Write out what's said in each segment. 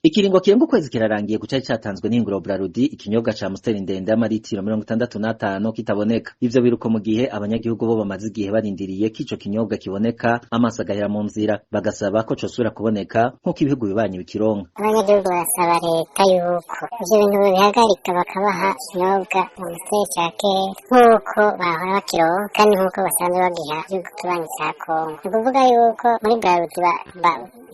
Ikiringo kirenga ukwezi kirarangiye ku cari catanzwe n'ihinguriro Brarudi, ikinyobwa ca Amstel ndende y'amaritiro 65 kitaboneka. Ivyo biruko mu gihe abanyagihugu bo bamaze igihe barindiriye ko ico kinyobwa kiboneka, amaso agahera mu nzira, bagasaba ko cosubira kuboneka nk'uko ibihugu bibanyi bikironka. Abanyagihugu barasaba leta yuko ivyo bintu bobihagarika, bakabaha ikinyobwa Amstel ca kera nk'uko bahora bakironka kandi nk'uko basanzwe bagiha igihugu kibanyi ca Kongo. Ni ukuvuga yuko muri Brarudi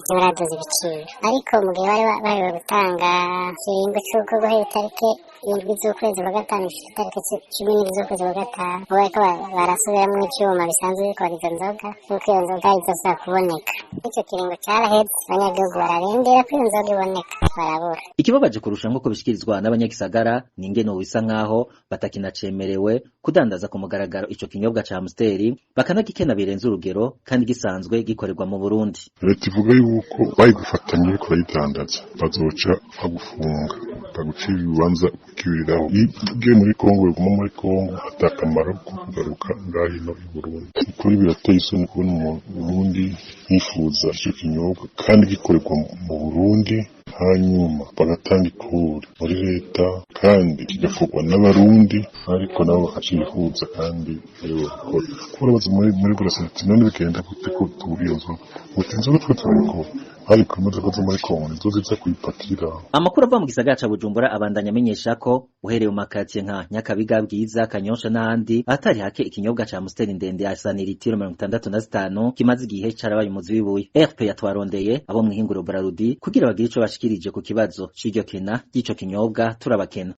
ntibaraduza ibiciro, ariko mu gihe bari baheruka gutanga ikiringo c'uko guhera itariki 7 z'ukwezi kwa gatanu gushika itariki 17 z'ukwezi kwa gatanu, ubu bariko barasubiramwo ivyuma bisanzwe bikora izo nzoga, yuko iyo nzoga izosubira kuboneka. Ico kiringo caraheze, abanyagihugu bararindira ko iyo nzoga iboneka, barabura. Ikibabaje kurusha, nk'uko bishikirizwa n'abanyagisagara, ni ingene ubu bisa nk'aho batakinacemerewe kudandaza ku mugaragaro ico kinyobwa ca Amstel, bakanagikena birenze urugero kandi gisanzwe gikorerwa mu Burundi. Leta ivuga yuko bayigufatanye uriko urayidandaza bazoca bagufunga, bagucira urubanza ukibiriraho. Iyo ugiye muri Kongo biguma muri Kongo, ata kamaro ko kugaruka ngaha ino i Burundi. Ukuri birateye isoni kubona Umurundi yifuza ico kinyobwa kandi gikorerwa mu Burundi, hanyuma bagatanga ikori muri leta kandi kigakorwa n'Abarundi, ariko nabo bakacihuza kandi aribo babikora. Kuko urabaza muri Buraseti: "None bigenda gute ko tubura iyo nzoga?" Uti: "Inzoga twe turayikora, ariko imodoka zo muri Kongo nizo ziza kuyipakira." Amakuru ava mu gisagara ca Bujumbura abandanya amenyesha ko uhereye mu makatiye nka Nyakabiga, Bwiza, Kanyosha n'ahandi ahatari hake, ikinyobwa ca Amstel ndende ya santiritiro 65 kimaze igihe carabaye umuzi w'ibuye. RP yatwarondeye abo mw'ihinguriro Brarudi kugira bagire ico bashikirije ku kibazo c'iryo kena ry'ico kinyobwa, turabakena.